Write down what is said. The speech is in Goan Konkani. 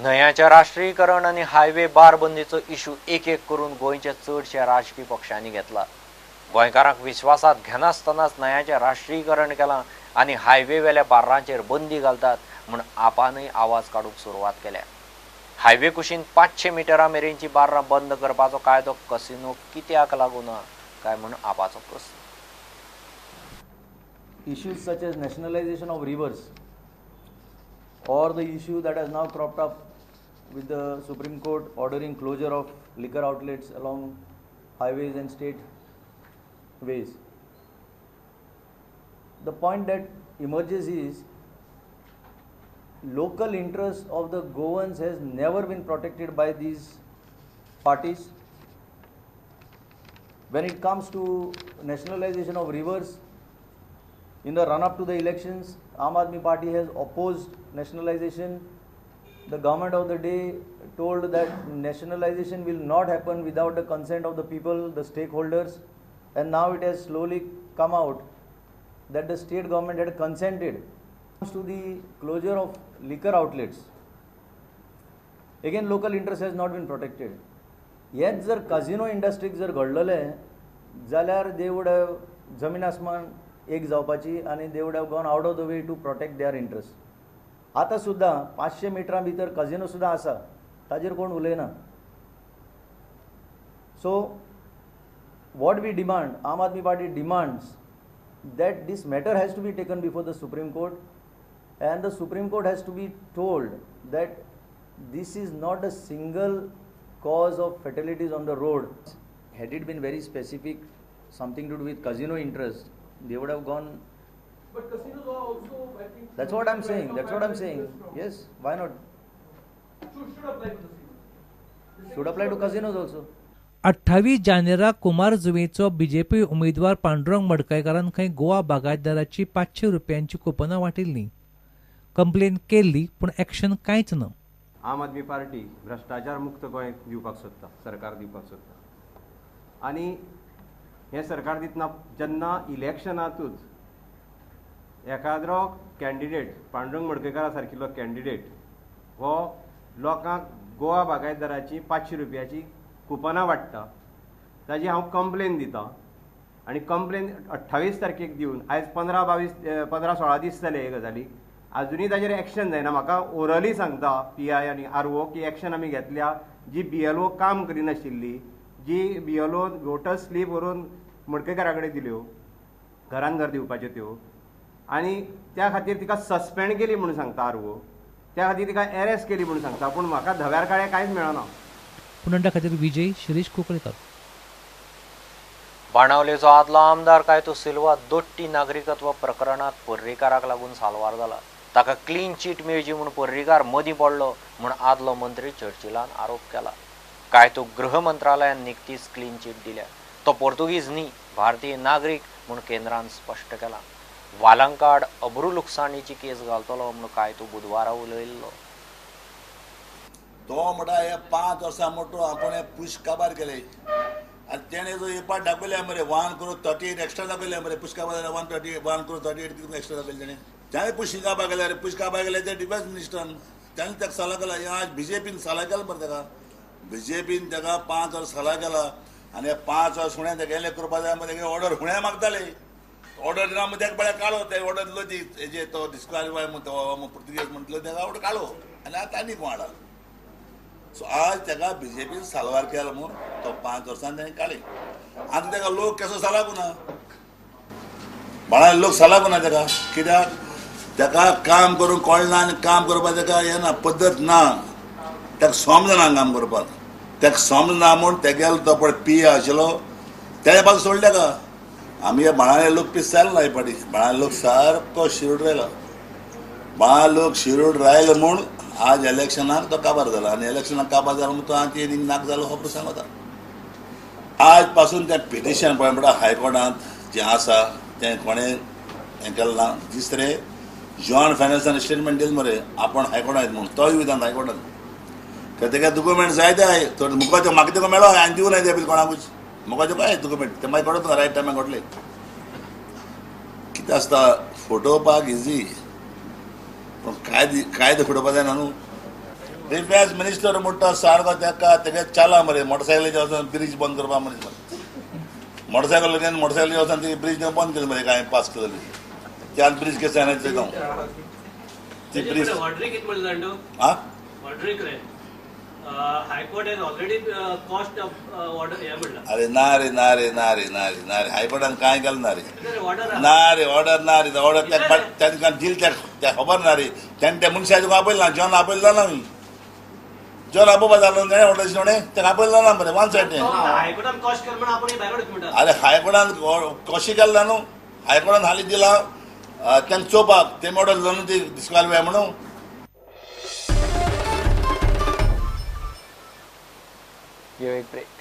न्हंयांचें राष्ट्रीयकरण आनी हायवे बार बंदीचो इशू एक एक करून गोंयच्या चडश्या राजकी पक्षांनी घेतला. गोंयकारांक विश्वासात घेनासतनाच न्हंयांचें राष्ट्रीयकरण केलां आनी हायवे वेल्या बार्रांचेर बंदी घालतात म्हूण आपानय आवाज काडूंक सुरवात केल्या. हायवे कुशीन 500 मिटरां मेरेनची बार्रां बंद करपाचो कायदो कसिनो कित्याक लागू ना काय म्हूण आपाचो प्रस्न. Issues such as nationalization of rivers or the issue that has now cropped up with the Supreme Court ordering closure of liquor outlets along highways and state ways. The point that emerges is local interest of the Goans has never been protected by these parties. When it comes to nationalization of rivers, in the run-up to the elections, Aam Aadmi Party has opposed nationalization. The government of the day told that nationalization will not happen without the consent of the people, the stakeholders, and now it has slowly come out that the state government had consented to the closure of liquor outlets. Again, local interest has not been protected. हेंच जर काजिनो इंडस्ट्रीक जर घडलेलें जाल्यार they would have जमीन आसमान एक जावपाची आनी they would have gone out of the way to protect their interest. आतां सुद्दां 500 मिटरां भितर काजिनो सुद्दां आसा, ताजेर कोण उलयना. So what we demand, Aam Aadmi Party demands that this matter has to be taken before the Supreme Court and the Supreme Court has to be told that this is not a single cause of fatalities on the road. Had it been very specific, something to do with casino interest, they would have gone. But casinos are also, I think. That's what I'm saying. That's what I'm saying. Yes, why not? Should apply to casinos. Should apply to casinos also. 28 जानेराक कुमारजुवेचो BJP उमेदवार पांडुरंग मडकयकारान खंय गोवा बागायतदाराची 500 रुपयांची कुपनां वाटिल्लीं. कंप्लेन केल्ली पूण एक्शन कांयच ना. आम आदमी पार्टी भ्रश्टाचार मुक्त गोंय दिवपाक सोदता, सरकार दिवपाक सोदता आनी हें सरकार दितना जेन्ना इलेक्शनांतूच एकाद्रो कॅन्डिडेट पांडुरंग मडकयकारा सारकिल्लो कॅन्डिडेट हो लोकांक गोवा बागायतदाराची 500 रुपयाची कुपनां वाडटा, ताजी हांव कंप्लेन दिता आनी कंप्लेन 28 तारखेक दिवन आयज 15-16 दीस जाले हे गजालीक, आजुनूय ताजेर एक्शन जायना. म्हाका ओरली सांगता पी I आनी आर ओ की एक्शन आमी घेतल्या. जी बी एल ओ काम करिनाशिल्ली, जी B L O voter slip व्हरून मडकयकारा कडेन दिल्यो, घरान घर दिवपाच्यो त्यो, आनी त्या खातीर तिका सस्पेंड केली म्हणून सांगता आर ओ, त्या खातीर तिका एरेस्ट केली म्हणून सांगता, पूण म्हाका धव्यार काळें कांयच मेळना. पुनंडा खातीर विजय शिरीष कुंकळेकर. बाणावलेचो आदलो आमदार कायतो सिल्वा दोट्टी नागरिकत्व प्रकरणात पर्रीकाराक लागून साल्वार जाला. ताका क्लीन चीट मेळची म्हूण पर्रीकार मदीं पडलो म्हूण आदलो मंत्री चर्चिलान आरोप केला. कायतो गृह मंत्रालयान निकतीच क्लीन चीट दिल्या. तो पोर्तुगीज न्ही, भारतीय नागरीक म्हूण केंद्रान स्पश्ट केला. वालंकाड अब्रू लुकसाणीची केस घालतलो म्हूण कायतो बुधवारा उलयल्लो. तो म्हणटा हे 5 वर्सां मोटो आपण पुश काबार केले आनी तेणें जो एपाट दाखयले मरे 1 crore 38 extra दाखयले मरे, पुश काबार जाल्यार 138 1 crore 38 extra दाखयले तेणें. ताणें पुश काबार केले रे, पुश काबार केले ते डिफेन्स मिनिस्टरान ताणें ताका सलाह केला. आज बीजेपीन सलाह केला मरे ताका, बीजेपीन ताका 5 वर्स सलाह केला आनी हे 5 वर्स फुडें ताका एलेक्ट करपा जाय मरे, तेगे ऑर्डर फुडें मागताले. ऑर्डर दिना मग ताका पळय काडो, ते ऑर्डर दिलो ती हेजे तो डिस्क्वालिफाय म्हणटा पुर्तुगेज म्हणटलो ताका ऑर्डर काडो आनी आतां आनी कोण हाडा. सो आज ताका बीजेपीन साल्वार केला म्हूण तो 5 वर्सांनी ताणें काडले. आतां ताका लोक कसो सालाकू ना, बाळा लोक सालाकू ना ताका, कित्याक ताका काम करूंक कळना आनी काम करपाक ताका हें ना, पद्दत ना, ताका समजना काम करपाक, ताका समजना म्हूण तेगेलो तो पळय पी आशिल्लो तेणे पासून सोडले ताका. आमी हे बाळाले लोक पीस जाले ना हे पाटी, बाळाले लोक सारको शिरूड रायलो, बाळा लोक शिरूड रायलो म्हूण आज इलेक्शनाक तो काबार जाला आनी इलेक्शनाक काबार जाला म्हूण तो आनी नाक जालो हो प्रसंग वता. आज पासून तें पिटिशन पळय म्हणटा हायकोर्टांत जें आसा तें कोणें हें केलें ना. दुसरें जॉन फायनान्सान स्टेटमेंट दिलें मरे आपण हायकोर्टांत म्हूण, तोय वयता हायकोर्टांत, तेका डॉक्युमेंट जाय ते मुखार ते म्हाका तेका मेळो हांवें दिवं ना ते बील कोणाकूच, म्हाका ते काय डॉक्युमेंट ते मागीर कोणूच रायट टायमार घडले. कितें आसता फटोवपाक इजी, पूण कायदे फटोवपाक जायना न्हू. डिफेन्स मिनिस्टर म्हणटा सारको तेका तेगे चाला मरे मोटरसायकलीचे वचून ब्रिज बंद करपा मनीस मरे. मोटरसायकल घेवन मोटरसायकली वचून ती ब्रिज बंद केली मरे, कांय पास केली त्यान ब्रिज केस ती ब्रिज. ऑर्डर कितें म्हणलें जाणा तूं? हा, ऑर्डर रे, high court has already quashed order हें म्हणलां. अरे ना रे, ना रे, ना रे, ना रे, ना रे, हायकोर्टान कांय केलें ना रे. ऑर्डर ना रे, ऑर्डर ना रे, ऑर्डर तांकां दिल त्या खबर ना रे. तेणें त्या मनशाक तुका आपयला, जॉन आपयलो ना आमी, जॉन आपोवपा जालो तेणें ऑर्डर दिसोणे ताका आपयलो ना मरे, वन सायड तें. हायकोर्टान कॉस्ट कर म्हण आपूण भायर म्हणटा. अरे हायकोर्टान कशें केलें न्हू, हायकोर्टान हालीं दिलां तांकां चोवपाक, तेमी ऑर्डर दिलो न्हू ती डिस्क्वालिफाय म्हणून. घेवया एक ब्रेक.